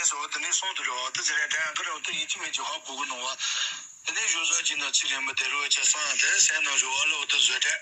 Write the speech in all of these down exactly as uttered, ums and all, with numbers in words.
སོ་དེ་ནས་སོང་དུ་རེད་བ། དེ་ཟེར་རེད་དྲན་གི་རེད་བ། དེ་ཡིན་གཅིག་མིན་གཅིག་ཧ་གོ་གི་ནོ་བ། དེ་ནས་བཞུགས་ས་གཅིག་ན་ཚེ་རིང་མོ་དེ་རུ་ཆ་སང་དེ་སེམས་ནང་རུ་བ་ལོག་ཏུ་བཟོས་དྲན།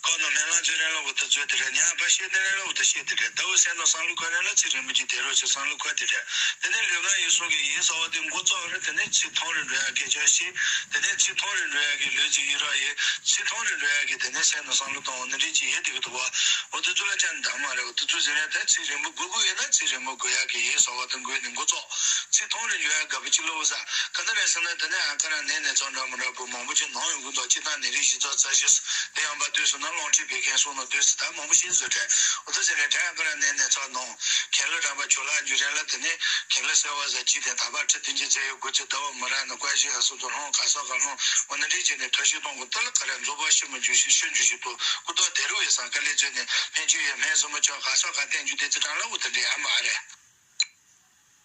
ཁོ་ནང་མེ་ལང་བཟོས་རན་ལོག་ཏུ་བཟོས་དེ་རེད། ཉག་པ་ཤེས་དེ་རན་ལོག་ཏུ་ཤེས་དེ་རེད། ད་བུ་སེམས་ནང་བསམ་བློ་འཁོར་རན་ལ་ཚེ་རིང་མོ་གཅིག་དེ་རུ་ཆ་བསམ་བློ་འཁོར་དེ་རེད། དེ་ནས་ལུས་ངག་ཡིད་གསུམ་གྱི་ཡིད་གསལ་བ་དེ་མགོ་བཙུགས་རེད། དེ་ནས་ཚེ་ཐུང་རེད་འགྲོ་ཡ་སྐད་ཆ་བཤད། དེ་ནས་ཚེ་ཐུང་རེད་འགྲོ་ཡ་གི་ལུས་ཀྱི་ཡིད་ར་ཡིད། ཚེ་ཐུང་རེད་འགྲོ་ཡ་གི་དེ་ནས་སེམས་ནང་བསམ་བློ་གཏོང་བ་ནི་རེད་ཅིག་ཡིད་དེ་གི་འདུག་བ། འོ་དེ་ཚོ་ལ་ཅང་འདང་མ་རེད། འོ་དེ་ཚོ་ཟེར་ནས་ད་ཚེ་རིང་མོ་དགོས་དགོས་ཡིན་ན་ཚེ་རིང་མོ་དགོས་ཡ་གི་ཡིད་གསལ་བ་དེ་དགོས་ནས་མགོ་བཙུགས། ཚེ་ཐུང་རེ་ཡོད་ཡ་དགའ་པོ་ཅིག་ལོ་ས། ག་འདྲ་རེད་ཟེར་ན་དེ་ནས་ཨ་ཁ་རང་ནས་ནས་ཚོ་འདྲ་མི་འདྲ་པོ་མང་པོ་ཅིག་ནང་ཡོང་གི་འདུག་སྤྱི་བཏང་ནད་རིགས་ཤི་ཚོ་རྩ་ཤི་དེ་ཡང་པ་དུས་སུ་ན་སློང་ཁྲིད་བེད་མཁན་སོང་ན་དུས་སུ་ད་མང་པོ་ཤི་ཟེར་དྲན། འོ་དེ་ཟེར་ནས་དྲན་ཨ་ཁ་རང་ནས་ནས་ཚོ་ནང་གན་ལོ་རང་པ་ཆོ་ལག་འཇུ་རན་ལ་དེ་ནས་གན་ལོ་གསལ་བ་ཟ་ཅིག་དེ་ད་པ་ཁྲི་དེ་འཇི་ཚེ་ཡོད་དགུ་ཚེ་ཟླ་བ་མི་ར་ན་བཀའ་བཞིན་ཨ་སུ་དུ་ལྷོང་ག་ས་ག་ལྷོང་འོ་ན་འདྲི་བྱས་ནས་ཐོ་ཤི་གཏོང་གི་དེ་ལ་ག་རེ་མཛོ་པ་ཤི་མི་འཇུ་ཤི་ཤི་འཇུ་ཤི་དུ་ཀུ་ཏོ་དེ་རུ་ཡི་སང་དཀའ་ལས་བརྩོན་ནས་སྨན་བཅོས་ཡས་སྨན་སུ་མི་ཆོག་ག་ས་ག་བསྟན་རྒྱུ་དེ་ཚེ་གྲངས་ལ་འོ་དེ་འདྲི་ཡ་མ་རེད།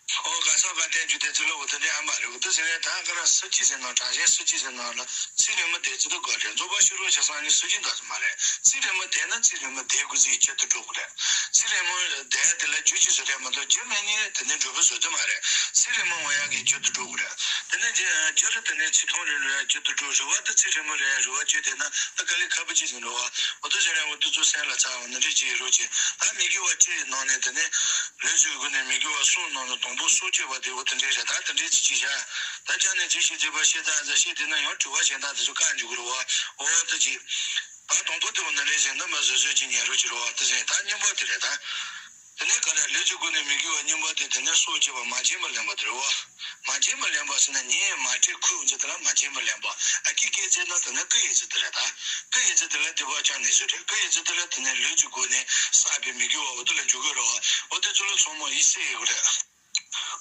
ཨོ་ག་ས་ག་བསྟན་རྒྱུ་དེ་ཚེ་ལ་འོ་དེ་འདྲི་ཡ་མ་རེད། འོ་དེ་ཟེར་ནས་ད་ག་ར་སུ་ཅི་ཟེར་ན་དྲང་ཞན་སུ་ཅི་ཟེར་ན་ལ་ཚེ་རིང་མོ་དེ་ཚེ་དུ་དགོས་རེད། མཛོ་པ་ཤི་རུ་ཆ་སང་ནི་སུ་ཅི་འདྲ་ས་མ་རེད། ཚེ་རིང་མོ་དེ་ན་ཚེ་རིང་མོ་དེ་དགུ་ཚེ་ཆེད་དུ་འགྲོ་དགོས་རེད། ཚེ་རིང་མོ་དེ་དེ་ལ་རྒྱུ་ཅི་བཟོ་རེད་མ་གཏོགས་རྒྱུ་མེད་ནི་དེ་ནི་འགྲོ་བུ་བཟོ་དུ་མ་རེད། ཚེ་རིང་མོ་ངོ་ཡག་གི་རྒྱུ་དུ་འགྲོ་དགོས་རེད། དེ་ནས་རྒྱུ་རུ་དེ་ནས་ཚེ་ཐུང་རེ་རེ་རྒྱུ་དུ་འགྲོ་རུ་བ་དེ་ཚེ་རིང་མོ་རེ་རུ་བ་རྒྱུ་དེ་ན་ད་དཀའ་ལས་ཁ་པོ་ཅི་ཟིན་རུ་བ་འོ་དེ་ཟིན་རེ་འོ་དེ་ཚོ་སེམས་ལ་ཚ་བ་ནི་རེ་ཅི་རུ་ཅི་ད་མི་དགེ་བ་ཅི་ནང་ནས་དེ་ནས་ལུས་ཀྱི་སྒོ་ནས་མི་དགེ་བ་གསུམ་ནང་ནས་དང་པོ་སྲོག་གཅོད་པ་དེ་འོ་དེ་འདྲས་རེད། ད་དེ་འདྲས་ཅི་ཅི་བྱ་ད་ཅང་ནས་ཅི་ཞིག་བྱེད་པ་ཤེས་ད་ཟ་ཤེས་དེ་ན་ཡང་དྲི་བ་གཞན་དག་དེ་ཚོ་བཀག་འཇུག་རུ་བ་འོ་དེ་ཅི། ད་དང་པོ་དེ་འོ་ན་ལས་ཟིན་ན་མ་བཟོད་བཟོད་ཀྱི་ཉེ་རུ་ཅི་རུ་བ་དེ་ཟིན་ད་གཉིས་པ་དེ་རེད་ད། དེ་ནས་ག་རེ་ལུས་ཀྱི་སྒོ་ནས་མི་དགེ་བ་གཉིས་པ་དེ་དེ་ནས་སྲོག་བཅད་པ་མ་བྱིན་པར་ལེན་པ་དེ་རེད་བ། མ་བྱིན་པར་ལེན་པ་ཟེར་ན་ཉེས་མ་སྤྲད་ཁུར་འོང་ཚེ་དེ་ལ་མ་བྱིན་པར་ལེན་པ། ཨ་ཀི་སྐད་ཚེ་ན་དེ་ནས་ཀི་ཡི་ཚེ་དེ་རེད་ད། ཀི་ཡི་ཚེ་དེ་ལ་དེ་བ་ཆགས་ནས་བཟོས་རེད། ཀི་ཡི་ཚེ་དེ་ལ་དེ་ནས་ལུས་ཀྱི་སྒོ་ནས་བསགས་པའི་མི་དགེ་བ་འོ་དེ་ལ་འཇུག་གི་རེད་བ། འོ་དེ་ཚོ་ལ་ཚང་མ་ཡིད་སེ་ཡོད་རེད།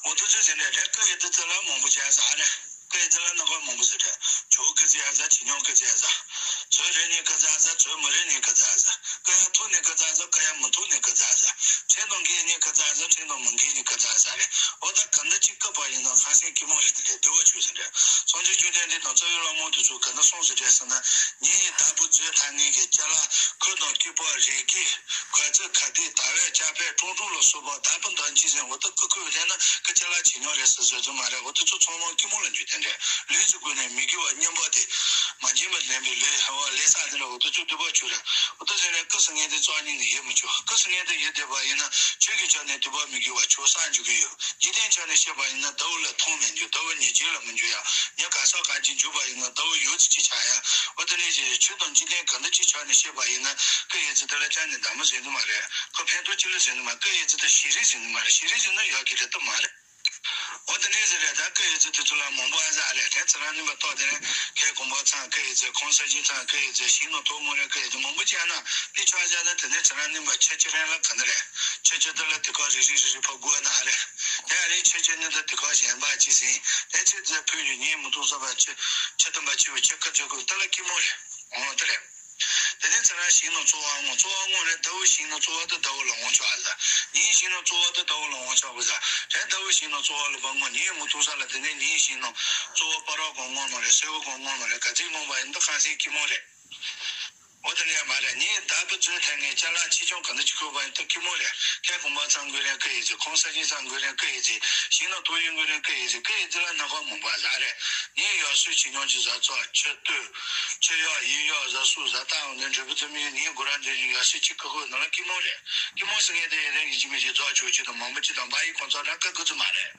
འོ་དེ་ཚོ་ཟེར་ནས་རེད། ཀི་ཡི་ཚེ་དེ་ལ་མང་པོ་བྱས་ས་རེད། ཀི་ཡི་ཚེ་ལ་རྣམ་པ་མང་པོ་ཟེར་རེད། ཇོ་བོ་ཀི་ཚེ་ཡ་ཟ། ཆི་ཉོང་ཀི་ཚེ་ཡ་ཟ། ཚོད་རེ་ནས་ཀི་ཚེ་ཡ་ཟ། ཚོད་མི་རེ་ནས་ཀི་ཚེ་ཡ་ཟ། ཀི་ཡ་ཐུག་ནས་ཀི་ཚེ་ཡ་ཟ། ཀི་ཡ་མི་ཐུག་ནས་ཀི་ཚེ་ཡ་ཟ། ཕྲན་དང་འགལ་ནས་ཀི་ཚེ་ཡ་ཟ། ཕྲན་དང་མི་འགལ་ནས་ཀི་ཚེ་ཡ་ཟ་རེད། འོ་ད་ག་འདྲ་ཅིག་བཀག་པ་ཡིན་ན་ལྷ་སྲིན་སྐྱིད་མོ་རེད། དེ་འདྲའི་བདེ་བ་བྱུང་ཟེར་རེད། སངས་རྒྱས་བཅོམ་ལྡན་འདས་དང་རྩ་བའི་བླ་མ་དེ་ཚོ་ག་འདྲ་གསུངས་ཟེར་རེད་ཟེར་ན། ཉིན་ཡི་བདག་པོ་མཛོད་ཐང་ངེས་ཀྱི་ཅ་ལག་ཁོལ་དང་སྐྱུག་པ་རས་ཀྱི་གོས་ཚད་ག་དེ་དར་བས་ཅ་ཕད་ཀྲུང་ཀྲུང་ལ་སོགས་པ་བདག་པོ་འདང་ཅི་ཟིན་འོ་ད་ཀི་ཁོལ་ལེན་ན་ཀི་ཅ་ལག་ཇེ་ཉུང་རེད་ཟེར་ཟེར་ཚོད་མ་རེད། འོ་དེ་ཚོ་ཚང་མ་སྐྱིད་མོ་ལ་འཇུ་དེ་འདྲས་ལུས་ཀྱི་སྒོ་ནས་མི་དགེ་བ་གཉིས་པ་དེ་མ་བྱིན་པར་ལེན་པའི་ལས་ཧ་བ་ལས་ས་དེ་འདྲ་འོ་དེ་ཚོ་སྡུག་པ་ཆུ་རེད། འོ་དེ་ཟེར་ནས་ཀི་སི་ངན་དེ་རྩ་ཉིད་ནས་ཡོད་མི་ཆོག་ཀི་སི་ངན་དེ་ཡོད་བསྡད་པ་ཡིན་ན་ཆོས་ཀྱི་ཆ་ནས་སྡིག་པ་མི་དགེ་བ་ཆོག་ས་འཇུ་གི་ཡོད། འཇིག་རྟེན་ཆ་ནས་བཤད་པ་ཡིན་ན་ཟླ་བོ་ལ་མཐོང་མི་འཇུ། ཟླ་བོ་ཉེ་རྒྱུད་ལ་མི་འཇུ་ཡ། ཉི་ག་ས་ག་ཅིག་འཇུ་བ་ཡིན་ན་ཟླ་བོ་ཡོད་ཚད་ཅིག་ཆགས་ཡ། འོ་དེ་ནས་ཀྱི་ཆོས་དང་འཇིག་རྟེན་ག་འདྲ་ཅིག་ཆ་ནས་བཤད་པ་ཡིན་ན་ཀི་ཡི་ཚེ་དེ་ལ་ཅང་ནས་འདང་མ་ཟིན་ནི་མ་རེད། ཁོ་ཕན་ཐོགས་ཅི་ལ་ཟིན་ནི་མ། ཀི་ཡི་ཚེ་དེ་ཞི་རིལ་ཟིན་ནི་མ་རེད། ཞི་རིལ་ཟིན་ན་ཡག་གི་རེད་ད་མ་རེད། འོ་དེ་འདྲས་ཟེར་རེད། ད་ཀི་ཡི་ཚེ་དེ་ཚོ་ལ་མང་པོ་ཨ་ཟ་ཨ་རེད་དེ་ཚེ་རང་ནིམ་པ་ཏོག་དེ་རེད། ཁའི་གོམ་པ་ཚང་ཀི་ཡི་ཚེ། ཁོང་ས་ཅིན་ཚང་ཀི་ཡི་ཚེ། ཞིང་ནང་ཐོག་ངོ་རེད་ཀི་ཡི་ཚེ། མང་པོ་ཅན་ན་ནི་ཆ་བཞག་ན་དེ་ནས་ཚེ་རང་ནིམ་པ་ཆེ་ཆེ་རེད་ལ་ག་འདྲ་རེད། ཆེ་ཆེ་དེ་ལ་དེ་ཁ་རི་རི་རི་རི་ཕ་དགོས་ན་ཨ་རེད། དེ་ཨ་རེད་ཆེ་ཆེ་ནི་ད་དེ་ཁ་གཞན་པ་ཅི་ཟིན་དེ་ཚེ་དེ་ཕུལ་ཡུལ་ཉིད་མི་ཐུང་ས་པ་ཆེ་ཆེ་དམ་པ་ཆེ་བུ་ཆེ་ཁ་ཆེ་ཁུ་དེ་ལ་སྐྱིད་མོ་རེད། འོ་དེ་རེད། དེ་ནས་ཚེ་རང་ཞིང་ནང་འཚོ་བ་ངོ་འཚོ་བ་ངོ་རེད། ཟླ་བོ་ཞིང་ནང་འཚོ་བ་དེ་ཟླ་བོ་ལ་འོང་ཆོག་ཨ་ཟ། ཉིན་ཞིང་ནང་འཚོ་བ་དེ་ཟླ་བོ་ལ་འོང་ཆོག་གི་ཟ། རེད། ཟླ་བོ་ཞིང་ནང་འཚོ་བ་ལ་བ་ངོ་ཉིན་མི་ཐུང་ས་ལ་དེ་ནས་ཉིན་ཞིང་ནང་འཚོ་བ་སྤ་རོ་གང་ངོ་མ་རེད། སེར་བོ་གང་ངོ་མ་རེད། ག་ཚིག་ངོ་བ་ཡིན་ད་ཁང་སེང་སྐྱིད་མོ་རེད། འོ་དེ་ནས་མ་རེད། ཉིན་བདག་པོ་མཛོད་ཐང་ངེས་ཅ་ལག་ཆེ་ཆུང་ག་འདྲ་ཅིག་ཁུར་བ་ཡིན་ད་སྐྱིད་མོ་རེད། ཁའི་གོམ་པ་ཚང་དགོས་རན་ཀི་ཡི་ཚེ། ཁོང་ས་ཅིན་ཚང་དགོས་རན་ཀི་ཡི་ཚེ། ཞིང་ནང་ཐོག་ཡུལ་དགོས་རན་ཀི་ཡི་ཚེ། ཀི་ཡི་ཚེ་ལ་ནག་པ་མང་པ་ཟ་རེད། ངས་ཡག་སོས་ཆེ་ཉུང་ཅིག་ཟ་ཚོ་ཆུ་སྟོད། ཆུ་གཡོག་ཡིན་གཡོག་ཟ་སུ་ཟ་ཏང་འོང་དེ་འབྲས་བུ་ཚོ་མི་ཡོད་ངས་གོ་ར་འདྲེ་ཡིན་ཡག་སོས་ཅིག་ཀི་ཁོ་ནང་ལ་སྐྱིད་མོ་རེད། སྐྱིད་མོ་ཟེར་ངས་དེ་ཡི་རེད་ཡིན་གཅིག་མིན་གཅིག་རྫོགས་ཆོག་ཆེ་དང་མང་པོ་ཅིག་དང་མ་ཡི་གོང་ཚོགས་རང་ཀི་ཀི་ཚོ་མ་རེད།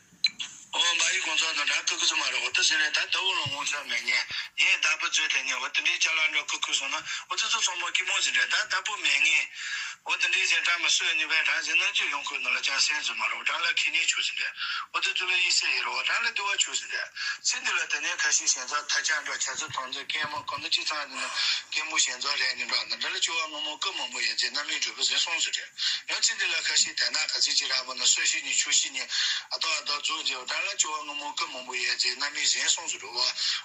ཨོ་མ་ཡི་གོང་ཚོགས་དང་རང་ཀི་ཀི་ཚོ་མ་རེད། འོ་ད་ཟེར་རེད། ད་ཟླ་བོ་ལ་འོང་ཆོག་མེད་ངས་ངས་བདག་པོ་མཛོད་དེ་ངས་འོ་དེ་འདྲའི་ཅ་ལག་འགྲོ་ཀི་ཀི་སོང་ན་འོ་ཚོ་ཚོ་ཚོང་མོ་སྐྱིད་མོ་ཟེར་རེད། ད་ད་པོ་མེད་ངས། འོ་དེ་འདྲའི་ཟེར་གྲངས་མ་སོས་ནི་བས་གྲངས་ཟེར་ན་ཅི་ཡོང་ཁུལ་ནང་ལ་ཅང་སེམས་ཟེར་མ་རོགས་གྲངས་ལ་ཁེ་ཉེ་ཆུ་ཟེར་འདྲ། འོ་དེ་ཚོ་ལ་ཡི་སེ་ཡི་རོགས་གྲངས་ལ་དུ་བ་ཆུ་ཟེར་འདྲ། ཚེ་འདི་ལ་དེ་ནས་ཁ་ཤས་ཞེན་ཚ་ཐ་ཆ་འགྲོ་ཆ་ཚོད་ཐོང་ཚོད་སྐྱེན་མོ་གོང་དུ་ཅི་ཚང་ནི་ན་སྐྱེན་མོ་ཞེན་ཚ་རེད་ནི་འགྲོ་ན་འདྲ་ལ་ཅུ་བ་ངོ་མོ་ཀི་མང་པོ་ཡོད་ཚེ་རྣམ་སྨིན་གྲུབ་པ་ཟེར་སོང་ཟེར་འདྲ། ཡང་ཚེ་འདི་ལ་ཁ་ཤས་དེ་ན་ག་ཚིག་ཅི་ར་བ་ན་སོ་ཤི་ནི་ཆུ་ཤི་ནི་ཨ་ཏོ་ཨ་ཏོ་རྫོགས་རྗེས་འོ་གྲངས་ལ་ཅུ་བ་ངོ་མོ་ཀི་མང་པོ་ཡོད་ཚེ་རྣམ་སྨིན་ཟེར་སོང་ཟེར་འགྲོ་བ།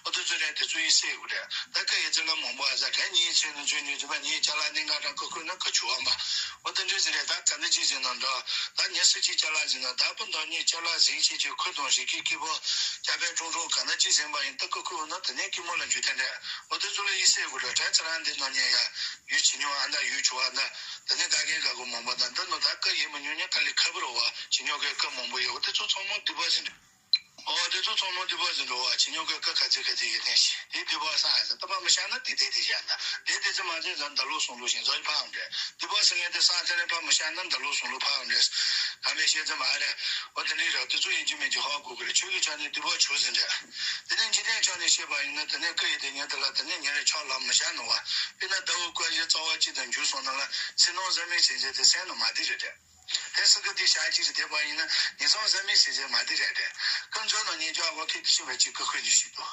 འོ་དེ་ཚོ་རེད། དེ་ཚོ་ཡི་སེ་གུ་རེད། ད་ཀི་ཡི་ཚེ་ལ་མང་པོ་ཨ་ཟ་དྲན་ཉིན་ཚེ་ནི་འཇོན་ཉུལ་ཚེ་བ་ཉིན་ཅ་ལག་གནད་འགག་གྲངས་ཀི་ཁུ་ན་ཀི་ཆུ་བ་མ་ འོ་དེ་འདྲ་ཟིན་རེད། ད་ག་འདྲ་ཅིག་ཟིན་ན་འདྲ། ད་ཉི་ཤུ་གཅིག་ཅ་ལག་ཟིན་ན་ད་བུ་མདོ་གཉིས་ཅ་ལག་ཟིན་ཤེས་ཀྱི་ཁུ་དང་རི་སྐྱེས་སྐྱེས་པོ་ཅ་པའི་ཀྲུང་ཀྲུང་ག་འདྲ་ཅིག་ཟིན་པ་ཡིན་ད་ཀུ་ཀུ་འོ་ན་དེ་ནས་སྐྱིད་མོ་ལ་འཇུ་ཐེན་རེད། འོ་དེ་ཚོ་ལ་ཡིད་སེ་དགོས་རེད། དྲན་ཚེ་རང་འདི་ནང་ཉལ་ཡ་ཡུལ་ཇི་ཉོ་ཨ་འདྲ་ཡུལ་ཆུ་ཨ་འདྲ་དེ་ནས་དགའ་མཁན་དགའ་གོ་མང་པོ་དང་འདི་ནང་ད་ཀ་ཡིན་མི་ཉོ་ཉ་ཀ་ལི་ཁ་བུ་རོ་བ་ཇི་ཉོ་གི་ཀ་མང་པོ་ཡོད། འོ་དེ་ཚོ་ཚང་མ་སྡིག་པ་ཟིན་རེད། ཨོ་དེ་ཚོ་ཚང་མ་སྡིག་པ་ཟིན་འགྲོ་བ་ཇི་ཉོ་གི་ཀ་ག་ཚི་ག་ཚི་ཡོད་ནས་ཤི་དེ་སྡིག་པ་སང་ཨ་ཟ་ད་པ་མི་ཤ་ན་དེ་དེ་དེ་བཞག་ད་དེ་དེ་ཚི་མ་ཚི་ཟ་ད་ལོ་སོང་ལོ་ཞིང་ཟ་ཕའམ་རེད། སྡིག་པ་སང་ངས་དེ་སང་ཚེ་ནས་པ་མི་ཤ་ན་ད་ལོ་སོང་ལོ་ཕའམ་རེད། ད་མེ་ཤེས་ཚི་མ་རེད། ཨོ་དེ་འདྲའི་རེད། དེ་ཚོ་ཡིན་གཅིག་མིན་གཅིག་ཧ་གོ་གི་རེད། ཆོས་ཀྱི་ཆ་ནས་སྡིག་པ་ཆོས་ཟིན་རེད། དེ་ནས་འཇིག་རྟེན་ཆ་ནས་བཤད་པ་ཡིན་ན་དེ་ནས་ཀ་ཡི་དེ་ཉལ་དེ་ལ་དེ་ནས་ཉལ་རེ་ཆགས་ལ་མི་ཤ་ནོ་བ་དཔེར་ན་ཟླ་བོ་ཀ་ཡི་རྩ་བ་གཅིག་དང་འཇུ་སོང་ན་ལ་ཚེ་ནང་ཟ་མི་ཟིན་ཟེར་དེ་སེམས་ནང་མ་བདེ་རེད་རེད། དེ་སྲིད་ཀྱི་དེ་ཞག་གཅིག་རེ་བསྡད་པ་ཡིན་ན་ཉིན་མཚན་ཟ་མི་ཟིན་ཟེར་མ་དེ་རེད་དེ། ཀུན་རྫོབ་ནང་ཉིན་ཅག་གོ་ཁེ་དེ་ཤི་བའི་ཅིག་ཀུ་ཁོས་དེ་ཤི་དོ།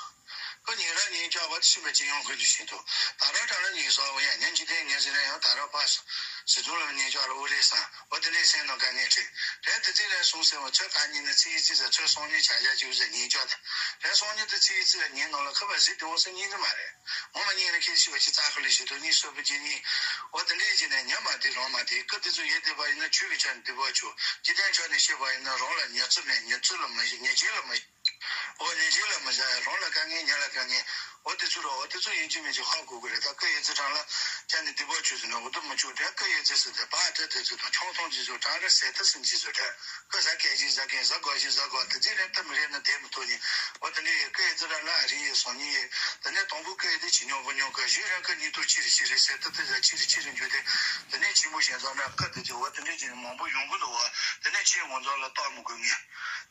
ཀུན་ཉིན་ར་ཉིན་ཅག་གོ་དེ་ཤི་བའི་ཅིག་ཡོང་ཁོས་དེ་ཤི་དོ། ད་ར་གྲང་ར་ཉིན་སོ་བ་ཡ་ཉན་གྱི་དེ་ཉན་ཟིན་ན་ཡང་ད་ར་ཕ་སི་ཏུ་ལ་ཉིན་ཅག་ལ་འུ་རེ་སང་འོ་དེ་འདྲའི་སེམས་ནང་ག་ནས་ཁྲིད་རེད། དེ་ཚིག་རེ་གསུང་ཟེར་བ་ཚོད་ག་ཉིན་ནས་ཚིག་ཡིག་ཚིག་ཟེར་ཚོད་སོང་ཉིན་བྱ་བྱ་ཅིག་ཟེར་ཉིན་ཅག་དང་རེད། སོང་ཉིན་དེ་ཚིག་ཡིག་ཚིག་ཟེར་ཉིན་ནང་ལ་ཁ་བ་ཟི་དེ་འོང་ས་ཉིན་དེ་མ་རེད། ངོ་མ་གཉིས་ནི་ཁྱེད་ཤི་བ་ཅི་རྩ་ཁ་ལི་ཞིག་ཏུ་གཉིས་སོ་པའི་རྗེས་གཉིས། འོ་དེ་འདྲའི་རྗེས་ནས་ཉམས་མ་དེ་རང་མ་དེ་ཀི་དེ་ཚོ་ཡེ་དེ་བ་ཡིན་ན་ཆོས་ཀྱི་ཆ་ནས་དེ་བ་ཆོས་འཇིག་རྟེན་ཆ་ནས་བཤད་པ་ཡིན་ན་རང་ལ་ཉར་ཚུལ་མེད་ཉར་ཚུལ་ལ་མི་ཞིག་ཉེ་རྗེས་ལ་མི་ཞིག་འོ་ཉེ་རྗེས་ལ་མི་བཞག་ཡ་རང་ལ་དཀའ་ངལ་ཉེ་ལ་དཀའ་ངལ། འོ་དེ་ཚོ་ར་འོ་དེ་ཚོ་ཡིན་གཅིག་མིན་གཅིག་ཧ་གོ་དགོས་རེད། ད་ཀི་ཡེ་ཙི་ཁྲང་ལ་ཁྱེད་ནི་དེ་བ་ཆོས་ཟེར་ན་འོ་དེ་མི་ཆོག་དེ་ཀི་ཡེ་ཙི་ཟེར་དེ་བ་དེ་དེ་ཚོ་དང་ཆུང་ཐུང་ཅི་ཚོ་གྲང་རེད་ཟེར་ད་སིན་ཅི་ཚོ་དེ། ཁོས་ཟ་སྐད་ཅིག་ཟ་མཁན་ཟ་དགོས་ཞིག་ཟ་དགོས་དེ་ཚིག་རེ་ལྟ་མི་རེ་ན་དེ་མི་ཐུབ་ཉིན། འོ་དེ་འདྲ་ཡོད་ཀི་ཡེ་ཙི་ར་ལ་རིང་ཡོད་སོང་ཉིན་ཡོད། དེ་ནས་དང་པོ་ཀི་ཡེ་དེ་ཆི་ཉོ་བུ་ཉོ་ཀི་ཞུས་རང་ཀི་གཉིས་ཐུག་ཆི་རེ་ཆི་རེ་ཟེར་ཏི་ཏི་ཟ་ཆི་རེ་ཆི་རེ་འཇུ་དེ། དེ་ནས་ཆི་མོ་ཞེ་ཟ་ན་ཀི་དེ་དེ་འོ་དེ་འདྲ་ཅིག་མང་པོ་ཡོང་གི་འདུག་བ། དེ་ནས་ཆི་ངོ་ཚོ་ལ་ལྟ་མི་དགོས་ངེས།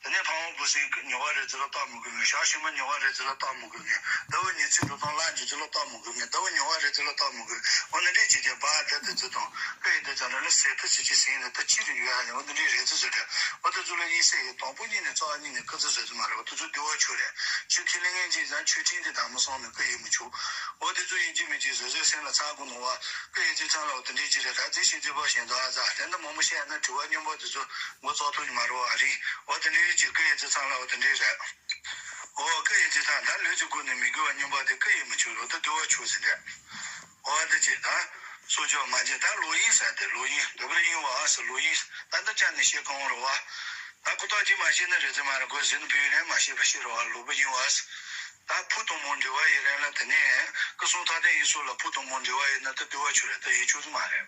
དེ་ནས་ཕ་མ་བུ་སྲིང་ཉོ་བ་རེ་ཙི་ལ་ལྟ་མི་དགོས་ངེས། ཞག་ཤི་མ་ཉོ་བ་རེ་ཙི་ལ་ལྟ་མི་དགོས་ངེས། ཟླ་བ་ཉི་ཚེ་འགྲོ་སྟངས་ལ་འཇུ་ཙི་ལ་ལྟ་མི་དགོས་ངེས། ཟླ་བ་ཉོ་བ་རེ་ཙི་ལ་ལྟ་མི་དགོས། འོ་ན་འདྲ་ཅིག་དེ་བ་དེ་དེ་ཙི་དང་ཀི་ཡེ་དེ་ཙི་ན་ལ་ཟེར་ཏི་ཆི་ཆི་ཟིན་ནས་ད་ཆི་རེ་ཡོད་ཨ་ནི་འོ་འདི་འདྲའི་རེ་ཙི་ཟེར་དེ། འོ་དེ་ཚོ་ལ་ཡིན་སེ་ཡི་དང་པོ་ཉིད་ནས་རྩ་བ་ཉིད་ནས་ཀི་ཙི་ཟེར་ཙི་མ་རེད། འོ་དེ་ཚོ་དེ་བ་ཆོས་རེད། ཆོས་ཁས་ལེན་མཁན་ཅིག་ཡང་ཆོས་ཁྲིམས་དེ་དག་མ་སྲུང་ནས་ཀི་ཡེ་མི་ཆོག་འོ་དེ་ཚོ་ཡིན་གཅིག་མིན་གཅིག་བཟོད་བཟོད་སེམས་ལ་ཚ་དགོས་ནོ་བ། ཀི་ཡེ་ཅིག་ཚང་ལ་འོ་དེ་འདྲའི་ཅིག་རེད། ད་ཅིག་ཤེས་ཅིག་པ་ཞེ་འདོད་ཨ་ཙ་དེ་འདྲ་མང་པོ་བཤད་ན་དྲི་བ་སྙོམས་པོ་དེ་ཚོ་ངོ་ཚ་ཐུབ་ཀྱི་མ་རེད་བ་རིང་། འོ་དེ་འདྲའི་ཅིག་ཀི་ཡེ་ཅིག་ཚང་ལ་འོ་དེ་འདྲའི་རེད། འོ་ཀི་ཡེ་ཅིག་ཚང་ད་ལུས་ཀྱི་སྒོ་ནས་མི་དགེ་བ་སྙོམས་པ་དེ་ཀི་ཡེ་མི་ཆོག་རོ་ད་དུ་བ་ཆོག་ཟིན་རེད། འོ་དེ་ཅིག་ད་སོ་ཅོག་མ་བྱེད་ད་ལོ་ཡིན་ཟེར་ཏེ་ལོ་ཡིན་འདི་པར་ཡིན་བ་ཟེར་ལོ་ཡིན་ད་འདི་ཅག་ནས་བཤད་གང་རོ་བ། ད་ཁོ་ཐག་ཅིག་མ་བཤད་ན་རེད་ཟེར་མ་རེད། ཁོ་ཟིན་བུའི་རན་མ་བཤད་པ་ཤི་རོ་བ་ལོ་པ་ཡིན་བ་ཟེར། ད་ཕུ་དང་མོ་འབྲེལ་བ་ཡི་རན་ལ་དེ་ནས་ཀི་སོང་ཐ་དན་ཡི་སོ་ལ་ཕུ་དང་མོ་འབྲེལ་བ་ཡི་ན་ད་དུ་བ་ཆོག་རེད། ད་ཡི་ཆོག་ཟིན་མ་རེད།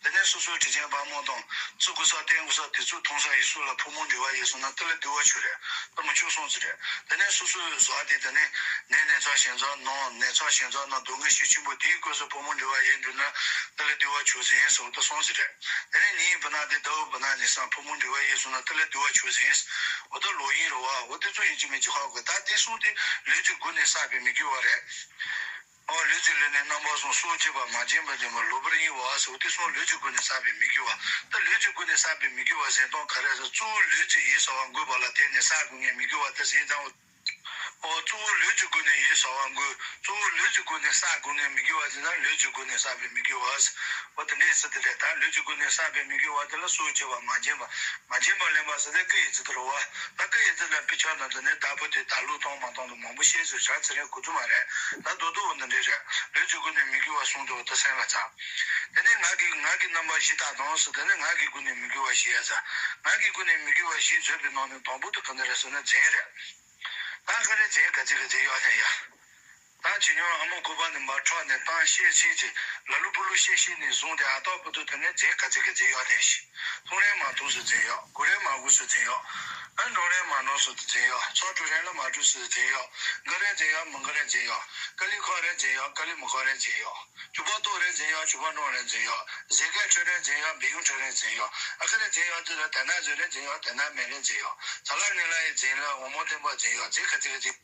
དེ་ནས་སོ་སོའི་དྲི་ཆེན་བ་མོ་དང་བཙུགས་དགོས་ས་བསྟན་དགོས་ས་དེ་ཚོ་མཐོང་ས་ཡི་སོ་ལ་ཕུ་མོ་འབྲེལ་བ་ཡི་སོ་ན་དེ་ལ་དུ་བ་ཆོག་རེད། ད་མི་ཆོག་སོང་ཟིན་རེད། དེ་ནས་སོ་སོའི་བཟའ་དེ་དེ་ནས་ནས་ནས་ཚ་ཞེན་ཚ་ནང་ནས་ཚ་ཞེན་ཚ་ནང་སྡུག་བསྔལ་ཤི་ཆེན་པོ་དེའི་སྐོར་སུ་ཕོ་མོ་འབྲེལ་བ་ཡིན་འདུག་ན་དེ་ལ་དུ་བ་ཆོག་ཟིན་སོ་ད་སོང་ཟིན་རེད། དེ་ནས་ཉིན་བུ་ན་དེ་ཟླ་བོ་བུ་ན་ནས་སང་ཕོ་མོ་འབྲེལ་བ་ཡིན་སོང་ན་དེ་ལ་དུ་བ་ཆོག་ཟིན། འོ་ད་ལོ་ཡིན་རོ་བ་འོ་དེ་ཚོ་ཡིན་གཅིག་མིན་གཅིག་ཧ་གོ་ད་དེ་སོང་དེ་ལུས་ཀྱི་སྒོ་ནས་བསགས་པའི་མི་དགེ་བ་རེད། འོ་ལུས་ཀྱི་ལུས་ནས་རྣམ་པ་གསུམ་སྲོག་བཅད་པ་མ་བྱིན་པ་བྱིན་པ་ལོ་པར་ཡིན་བ་ཟེར་བ་དེ་སོང་ལུས་ཀྱི་སྒོ་ནས་བསགས་པའི་མི་དགེ་བ། ད་ལུས་ཀྱི་སྒོ་ནས་བསགས་པའི་མི་དགེ་བ་ཟེར་སྟངས་ག་རེ་ཟེར་གཙོ་བོ་ལུས་ཀྱི་ཡིད་གསོ་བ་འགོད་པ་ལ་བརྟེན་ནས་བསགས་དགོས་ངེས་མི་དགེ་བ་དེ་ཟེར་ཙང་། འོ་གཙོ་བོ་ལུས་ཀྱི་སྒོ་ནས་ཡིད་གསོ་བ་འགོད་གཙོ་བོ་ལུས་ཀྱི་སྒོ་ནས་བསགས་དགོས་ངེས་མི་དགེ་བ་ཟེར་ན་ལུས་ཀྱི་སྒོ་ནས་བསགས་པའི་མི་དགེ་བ་ཟེར། འོ་དེ་འདྲས་ཟེར་དེ་རེད། ད་ལུས་ཀྱི་སྒོ་ནས་བསགས་པའི་མི་དགེ་བ་དེ་ལ་སྲོག་བཅད་པ་མ་བྱིན་པ་མ་བྱིན་པ་ལེན་པ་ཟེར་ཏེ་ཀི་ཡི་ཙི་དེ་རེད་བ། ད་ཀི་ཡི་ཙི་ལ་དཔེ་ཆ་ནང་དུ་ནས་ད་བུ་དེ་ད་ལུགས་གཏོང་མ་གཏོང་དུ་མང་པོ་བཤད་ཟེར་བྱ་ཚེ་རིང་གོ་ཚུལ་མ་རེད། ད་རྡོག་རྡོག་འོ་འདི་འདྲས་རེད། ལུས་ཀྱི་སྒོ་ནས་མི་དགེ་བ་གསུམ་དུ་འོ་ད་སེམས་ལ་ཚང་། དེ་ནས་ངག་གི་ངག་གི་རྣམ་པ་བཞི་དག་དང་ཟེར་དེ་ནས་ངག་གི་སྒོ་ནས་མི་དགེ་བ་བཞི་ཡ་ཟེར། ངག་གི་སྒོ་ནས་མི་དགེ་བ་བཞི་བརྗོད་པའི་ནང་ནས་དང་པོ་དེ་ག་འདི་རེད་ཟེར་ན་རྫུན་རེད། ད་ཁ་རེ་རྫུན་ག་ཚིག་ག་ཚིག་ཡོད་ལྷན་ཡ། ད་ཇི་སྙོམས་ཨ་མ་ཁུ་པ་ནི་མ་ཁྲག་ནས་བཏང་བཤད་བཤད་ཀྱི་ལ་ལུ་པུ་ལུ་བཤད་བཤད་ནས་བཟུང་སྟེ་ཨ་ཏོག་པུ་ཏུ་དེ་ནས་རྫུན་ག་ཚིག་ག་ཚིག་ཡོད་ལྷན་ཞིག་ཐུང་རེ་མ་ཐུང་སུ་རྫུན་ཡོད། གུ་རེ་མ་གུ་སུ་རྫུན་ཡོད། ཨ་འགྲོ་རེ་མ་འགྲོ་སུ་རྫུན་ཡོད། ཚོགས་གྲུ་རེ་ལ་མ་གྲུ་སུ་རྫུན་ཡོད། འགའ་རེ་རྫུན་ཡོད་མི་འགའ་རེ་རྫུན་ཡོད། ཀ་ལི་ཁོག་རེ་རྫུན་ཡོད་ཀ་ལི་མི་ཁོག་རེ་རྫུན་ཡོད། ཇུ་བ་ཏོ་རེ་རྫུན་ཡོད་ཇུ་བ་འགྲོ་རེ་རྫུན་ཡོད། ཟེ་གེ་ཁྲོད་རེ་རྫུན་ཡོད་བི་ཡུང་ཁྲོད་རེ་རྫུན་ཡོད། ཨ་ཁ་རེ་རྫུན་ཡོད་དེ་ལ་དེ་ན་རྫུན་རེ་རྫུན་ཡོད་དེ་ན་མེ་རེ་རྫུན་ཡོད། ཚ་ལ་ནི་ལ་ཡི་རྫུན་ལ་འོ་མོ་བརྟན་པོ་རྫུན་ཡོད་རྫུན་ག་ཚིག་ག་ཚིག་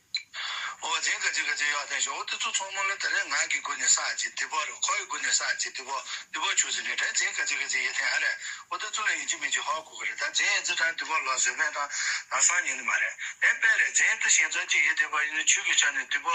འོ་རྫུན་ག་ཚིག་ག་ཚིག་ཡོད་དེ་ཞོ་འོ་དེ་ཚོ་ཚང་མ་ལ་དེ་ལས་ངག་གི་སྒོ་ནས་བསགས་ཀྱི་སྡིག་པ་རུ་ཁོ་ཡི་སྒོ་ནས་བསགས་ཀྱི་སྡིག་པ་སྡིག་པ་ཆུ་ཟིན་ནས་དེ་རྫུན་ག་ཚིག་ག་ཚིག་ཡོད་དེ་ཨ་རེ་འོ་དེ་ཚོ་ལ་ཡིན་གཅིག་མིན་གཅིག་ཧ་གོ་གི་རེད། ད་རྫུན་ཡིན་ཚེ་ད་སྡིག་པ་ལ་བཟོད་པས་དང་ན་སང་ཉིན་ནི་མ་རེད། དེ་དཔེ་རེད། རྫུན་དེ་ཞེན་ཚ་གཅིག་ཡོད་དེ་བ་ཡིན་ན་ཆོས་ཀྱི་ཆ་ནས་སྡིག་པ།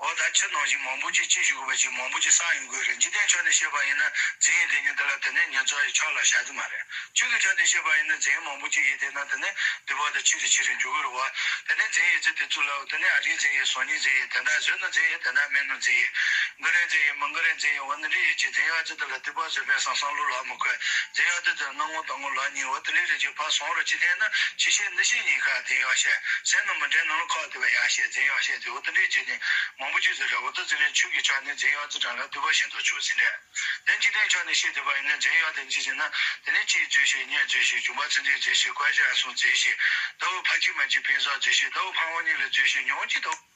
འོ་ད་ཁྱེད་ནང་བཞིན་མང་པོ་ཅིག་ཅི་ཞུ་དགོས་པ་ཅིག་མང་པོ་ཅིག་བསམ་ཡོང་གི་རེད། འཇིག་རྟེན་ཆ་ནས་བཤད་པ་ཡིན་ན་རྫས་ཡོད་དེ་ཉིད་དེ་ལ་དེ་ནས་ཉོན་ཚོར་ཡི་ཆོག་ལ་བཞག་གི་མ་རེད། ཆོས་ཀྱི་ཆ་ནས་བཤད་པ་ཡིན་ན་རྫས་མང་པོ་ཅིག་ཡོད་དེ་ན་དེ་ནས་སྡིག་པ་དང་ཆེ་རུ་ཆེ་རུ་འགྱུར་གི་རེད་བ། དེ་ནས་རྫས་ཡོད་ཚེ་དེ་ཚོ་ལ་དེ་ནས་ཨ་རིའི་རྫས་ཡོད་སང་ཉིན་རྫས་ཡོད་དེ་འདྲ་བཟོས་ན་རྫས་ཡོད་དེ་འདྲ་མེད་ན་རྫས་ཡོད། འགའ་རེ་རྫས་ཡོད་མི་འགའ་རེ་རྫས་ཡོད་འོ་ན་རེ་ཡོད་ཀྱི་རྫས་ཡོད་ཚེ་དེ་ལ་སྡིག་པ་བཟོས་པའི་བསམ་བསམ་བློ་ལ་མི་འཁོར། རྫས་ཡོད་དེ་དེ་སྣང་ངོ་དང་ངོ་ལ་ཉིན་འོ་དེ་ལས་རེ་ཅིག་ཕར་སོང་རོ་ཅི་བསྟན་ན་ཕྱི་བཤད་འདི་བཤད་གཉིས་ཀ་རྫས་ཡོད་བཤད་ཟེར་ན་མི་འདྲེན་ནང་ལ་ཁོག་དེ་བ་ཡག་བཤད་རྫས་ཡོད་བཤད་དེ་འོ་དེ་འདྲའི་ཆོས་ནི་མང་པོ་ཅིག་ཟེར་ར་འོ་དེ་ཟེར་ནས་ཆོས་ཀྱི་ཆ་ནས་རྫས་ཡོད་ཚེ་གྲངས་ལ་སྡིག་པ་ཤིན་ཏུ་ཆུང་ཟིན་རེད། དེ་འཇིག་རྟེན་ཆ་ནས་བཤད་བསྡད་པ་ཡིན་ན་རྫས་ཡོད་དེ་འཇིག་ཟིན་ན་དེ་ནས་ཅིའི་རྫས་ཤིག་གཉའི་རྫས་ཤིག་འབྱུང་བ་ཚིག་འདིའི་རྫས་ཤིག་བཀའ་བཞག་སོང་རྫས་ཤིག་ཟླ་བོ་ཕ་གཅིག་མ་གཅིག་ཕན་སོགས་རྫས་ཤིག་ཟླ་བོ་ཕ་བོང་གཉིས་ལ་རྫས་ཤིག་ཉོན་གཅིག་ཟླ་བོ།